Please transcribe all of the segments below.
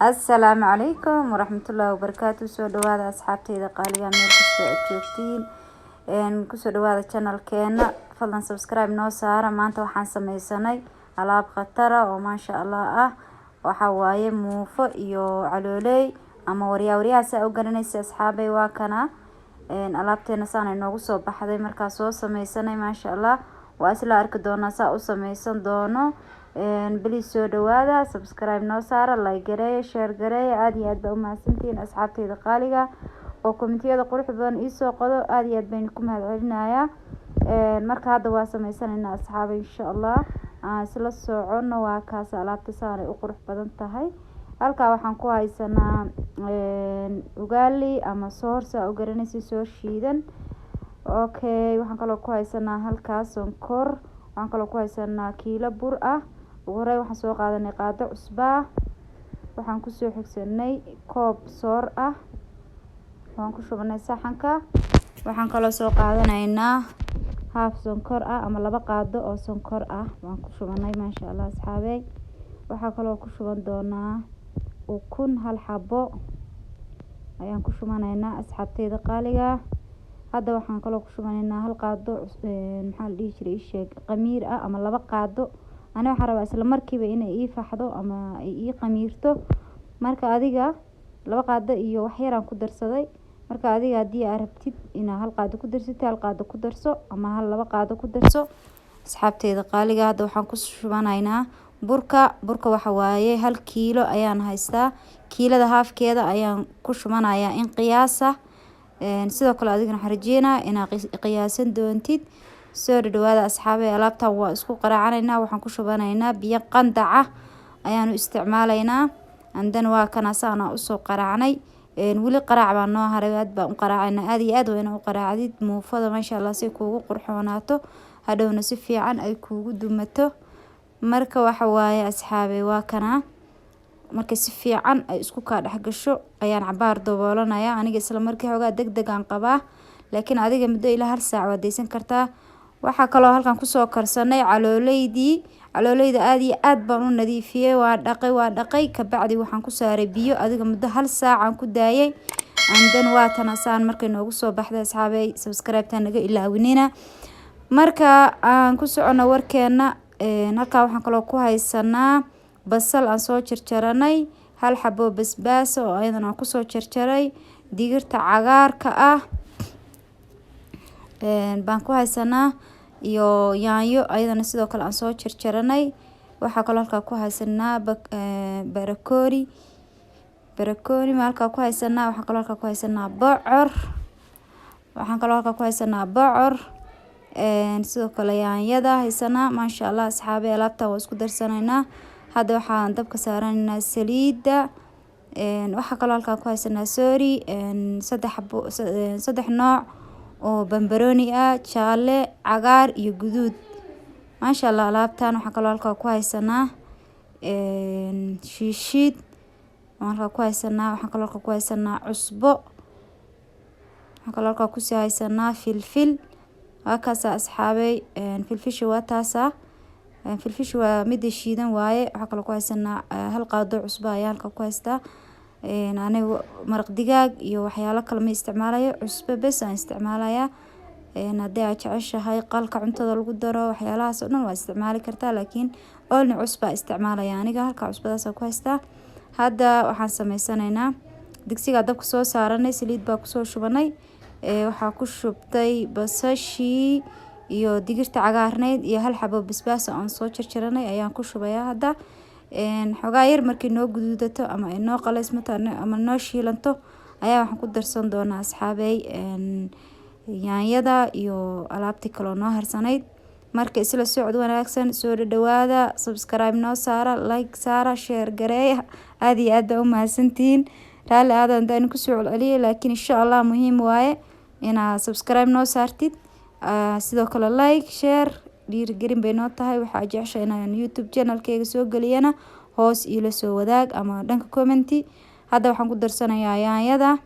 Asalaamu calaykum waraxmatullaahi wabarakaatu. Soo dhawaada asxaabteyda qaaliga, meel kastoo aad joogtiin, kusoo dhawaada channelkeena. Fadlan subscribe noo saara. Maanta waxaan sameysanay alaab khatara oo maasha Allah ah. Waxaa waaye muufo iyo calooley ama waryaa waryaha saa u garanaysa. Asxaabey, waa kana alaabteena saan ay noogu soo baxday markaa soo sameysanay. Maasha Allah, waa isla arki doonaa saa u sameysan doono. Please soo dhawaada, subscribe noo saara, like gareeya, share gareeya. Aada iyo aad baa umahadsantihiin asxaabteyda qaaliga oo commentiyada quruxda badan iisoo qodo. Aada iyo aad baynu ku mahad celinayaa. Marka hadda waa sameysanaynaa, asxaaba, insha Allah aan isla socono. Waa kaas alaabta, saanay u qurux badan tahay. Halkaa waxaan ku haysanaa ugali ama soor saa u garanaysa, soo shiidan. Okay, waxaan kaloo ku haysanaa halkaas sonkor, waxaan kaloo ku haysanaa kiilo bur ah. Ugu horey waxaan soo qaadanay qaado cusbaa, waxaan kusoo xigsanay koob soor ah, waan ku shubanay saxanka. Waxaan kaloo soo qaadanaynaa half sonkor ah ama 2 qaado oo sonkor ah, waan ku shubanay. Maasha Allah, asxaabey, waxaa kaloo ku shuban doonaa ukun, hal xabo ayaan ku shubanaynaa, asxaabteyda qaaliga. Hadda waxaan kaloo ku shubanaynaa hal qaado, maxaa la dhihi jiray, isheeg, qamiir ah ama 2 qaado. Ani waxaan rabaa isla markiiba inay ii faxdo ama ay ii qamiirto. Marka adiga 2 qaado iyo wax yaraan ku darsaday. Marka adiga haddii aad rabtid inaad hal qaado ku darsatid, hal qaado ku darso ama hal 2 qaado ku darso. Asxaabteyda qaaliga, hadda waxaan ku shubanaynaa burka. Burka waxa waaye 1 kiilo ayaan haystaa, kiilada halfkeeda ayaan ku shubanayaa in qiyaasa. Sidoo kale adigana waxaan rajeynaa inaad qiyaasan doontid. Soo dhadhawaada, asxaabey. Alaabtan waa isku qaraacanaynaa. Waxaan ku shubanaynaa biyo qandac ah ayaanu isticmaalaynaa. And then waa kana saana usoo qaraacnay. Weli qaraac baa noo haray, aad baan u qaraacaynaa. Aad iyo aad waa inaa u qaraacdid muufada, maasha Allah, si kuugu qurxoonaato, hadhowna si fiican ay kuugu dumato. Marka waxa waaye, asxaabey, waa kana. Marka si fiican ay isku kaa dhex gasho ayaan cabaar daboolanaya. Aniga isla markii xoogaa deg deg aan qabaa, laakiin adiga muddo ilaa hal saac waad deysan kartaa. Waxaa kaloo halkan kusoo karsanay calooleydii. Calooleyda aad iyo aad baan u nadiifiyey, waa dhaqay, waa dhaqay. Kabacdi waxaan ku saaray biyo, adiga muddo hal saac aan ku daayay. And then waa tan asaan markay noogu soo baxday. Asxaabey, subscribe-ta naga ilaawinina. Marka aan ku socono warkeena, halkaa waxaan kaloo ku haysanaa basal aan soo jarjaranay, hal xabo basbaas oo ayadana aan kusoo jarjaray, digirta cagaarka ah baan ku haysanaa iyo yaanyo ayadana sidoo kale aan soo jarjaranay. Waxaa kaloo halkaa ku haysanaa barakori. Barakori ma halkaa ku haysanaa. Waxaa kaloo halkaa ku haysanaa bocor. Waxaan kaloo halkaa ku haysanaa bocor, sidoo kale yaanyada haysanaa. Maasha Allah, asxaabey, alaabtan waa isku darsanaynaa. Hadda waxaan dabka saaranaynaa saliidda. Waxaa kaloo halkaa ku haysanaa, sorry, saddex xabo, saddex nooc oo bambarooni ah: jaalle, cagaar iyo guduud. Maasha Allah, alaabtan waxaa kaloo halkaa ku haysanaa shiishiid waan halkaa ku haysanaa. Waxaan kaloo halkaa ku haysanaa cusbo. Waxaan kaloo halkaa kusii haysanaa filfil. Waa kaasa, asxaabey, filfisha waa taasa. Filfisha waa mida shiidan waaye. Waxaa kaloo ku haysanaa hal qaado cusbo ayaa halkaa ku haystaa. Aniga maraq digaag iyo waxyaalo kale ma isticmaalayo, cusbo bes aan isticmaalayaa. Haddii aad jeceshahay qalka cuntada lagu daro, waxyaalahaas oo dhan waa isticmaali kartaa, laakiin only cusbaa isticmaalaya aniga. Halka cusbadaas ku haystaa. Hadda waxaan sameysanaynaa digsigaa dabka soo saaranay, saliid baa kusoo shubanay. Waxaa ku shubtay basashii iyo digirta cagaarneyd iyo hal xabo basbaas aan soo jarjaranay ayaan ku shubayaa. Hadda xoogaa yar markay noo guduudato ama ay noo qaleysmato ama noo shiilanto ayaa waxaan ku darsan doonaa, asxaabey, yaanyada iyo alaabtii kaloo noo harsanayd. Marka isla socod wanaagsan, soo dhadhawaada, subscribe noo saara, like saara, share gareeya. Aada iyo aad baa u mahadsantihiin. Raalli aadan hadaan kusoo celceliyay, laakiin insha Allah muhiim waaye inaad subscribe noo saartid, sidoo kale like, share, dhiirigelin bay noo tahay. Waxaa jecesha inaan YouTube channelkeyga soo geliyana hoos iila soo wadaag ama dhanka commenty. Hadda waxaan ku darsanayaa yaanyada.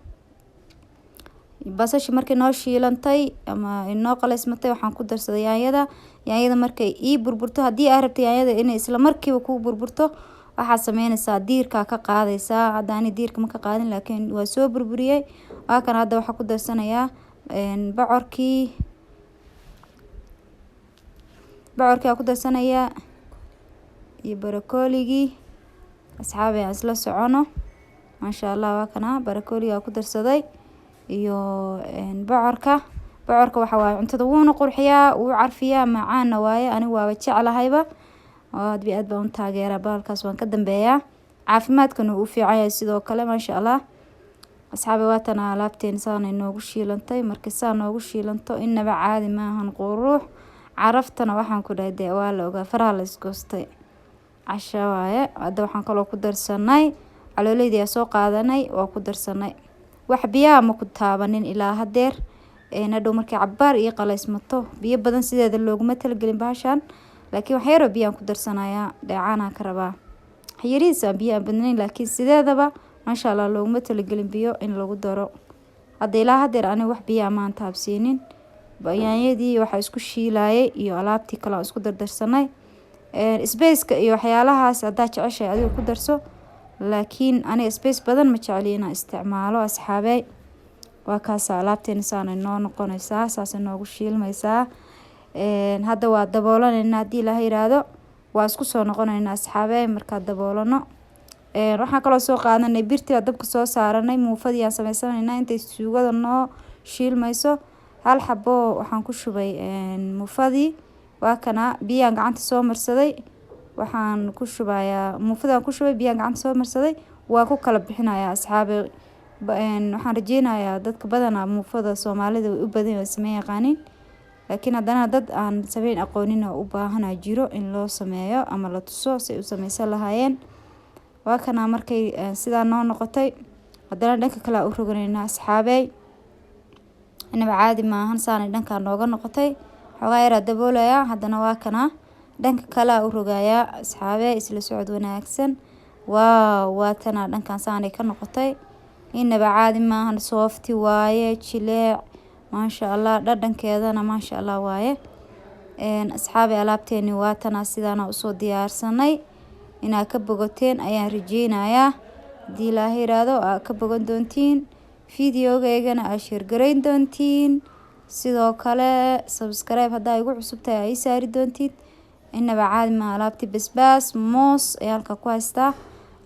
Basasha markay noo shiilantay ama noo qaleysmatay, waxaan ku darsaday yaanyada. Yaanyada markay ii burburto, haddii aad rabto yaanyada inay isla markiiba kuu burburto, waxaa sameysaa, Waxaa sameynaysaa diirkaa ka qaadaysaa. Hadda ani diirka ma ka qaadin, laakiin waa soo burburiyey. Waa kan hadda waxaa ku darsanayaa bocorkii. Bocorkii aa ku darsanayaa iyo barokooligii. Asxaabi, aan isla socono. Maasha Allah, waa kana barokooliga ku darsaday iyo bocorka. Bocorka waxa waaye cuntada wuuna qurxiyaa, wuu carfiyaa, macaanna waaye. Anigu waaba jeclahayba, aad bi aad baan u taageeraa bahalkaas, waan ka dambeeyaa. Caafimaadkana wuu u fiican yahay sidoo kale. Maasha Allah, asxaabi, waatana alaabteen saanay noogu shiilantay. Markii saa noogu shiilanto, inaba caadi maahan, qurux, caraftana waxaan ku dhahay dee waa la ogaa, faraha la isgoostay, casha waaye. Hadda waxaan kaloo ku darsanay calooleydii aa soo qaadanay, waa ku darsanay. Wax biyaha ma ku taabanin ilaa hadeer. Hadhow markay cabaar iyo qalaysmato, biyo badan sideeda looguma talagelin bahashan, laakiin wax yaroo biyaan ku darsanayaa, dheecaanaan ka rabaa, yariis aan biyo aan badnayn, laakiin sideedaba maasha Allah looguma talagelin biyo in lagu daro. Hadda ilaa hadeer aniga wax biyaa maan taabsiinin. Yaanyadii waxaa isku shiilayay iyo alaabtii kale aan isku dardarsanay. Spiceka iyo waxyaalahaas haddaa jeceshahay adiga ku darso, laakiin aniga spice badan ma jecli inaan isticmaalo. Asxaabey, waa kaasa alaabteena saanay noo noqonaysaa, saasay noogu shiilmaysaa. Hadda waa daboolanaynaa. Haddii Ilaahay yiraahdo, waa isku soo noqonaynaa, asxaabey, markaa daboolano. Waxaan kaloo soo qaadanay birtii baa dabka soo saaranay. Muufadii aan sameysanaynaa intay suugada noo shiilmayso. Hal xabo waxaan ku shubay muufadii. Waa kana, biyaan gacanta soo marsaday, waxaan ku shubayaa muufadaan ku shubay, biyaan gacanta soo marsaday, waa ku kala bixinayaa. Asxaabe, waxaan rajeynayaa dadka badanaa muufada Soomaalida way u badan way sameyn yaqaaniin, laakiin haddana dad aan sameyn aqoonin oo u baahana jiro in loo sameeyo ama la tuso si ay u sameysan lahaayeen. Waa kana, markay sidaa noo noqotay, haddana dhanka kale u roganaynaa. Asxaabey, inaba caadi maahan, saanay dhankaa nooga noqotay. Xoogaa yaraa daboolayaa, haddana waa kana dhanka kale u rogayaa. Asxaabey, isla socod wanaagsan. Waaw, waa tanaa dhankan saanay ka noqotay. Inaba caadi maahan, soft waaye, jileec, maasha Allah, dhadhankeedana maasha Allah waaye. Asxaabi, alaabteeni waa tanaa, sidaana usoo diyaarsanay. Inaad ka bogateen ayaan rajeynayaa. Haddii Ilaahay yiraahdo, aa ka bogan doontiin, videogaygana aa share garayn doontiin, sidoo kale subscribe haddaa igu cusub tahay aa ii saari doontid. Inaba caadi maaha alaabtii. Basbaas, moos ayaa halka ku haystaa.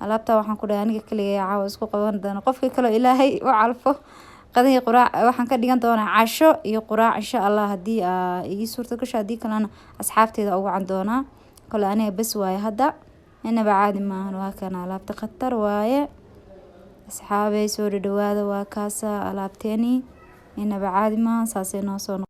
Alaabta waxaan ku dhahay aniga kaligay caawa isku qaban doona. Qofkii kaloo Ilaahay u calfo, qadihii quraac waxaan ka dhigan doonaa, casho iyo quraac, insha Allah, haddii aa ii suurto gasho. Haddii kalena asxaabteeda ugu wacan doonaa. Kole aniga bes waaye hadda. Inaba caadi maahan, waa kana alaabta, khatar waaye. Asxaabey, soo dhadhawaada. Waa kaasa alaabteeni, inaba caadi maahan, saasay noo soo.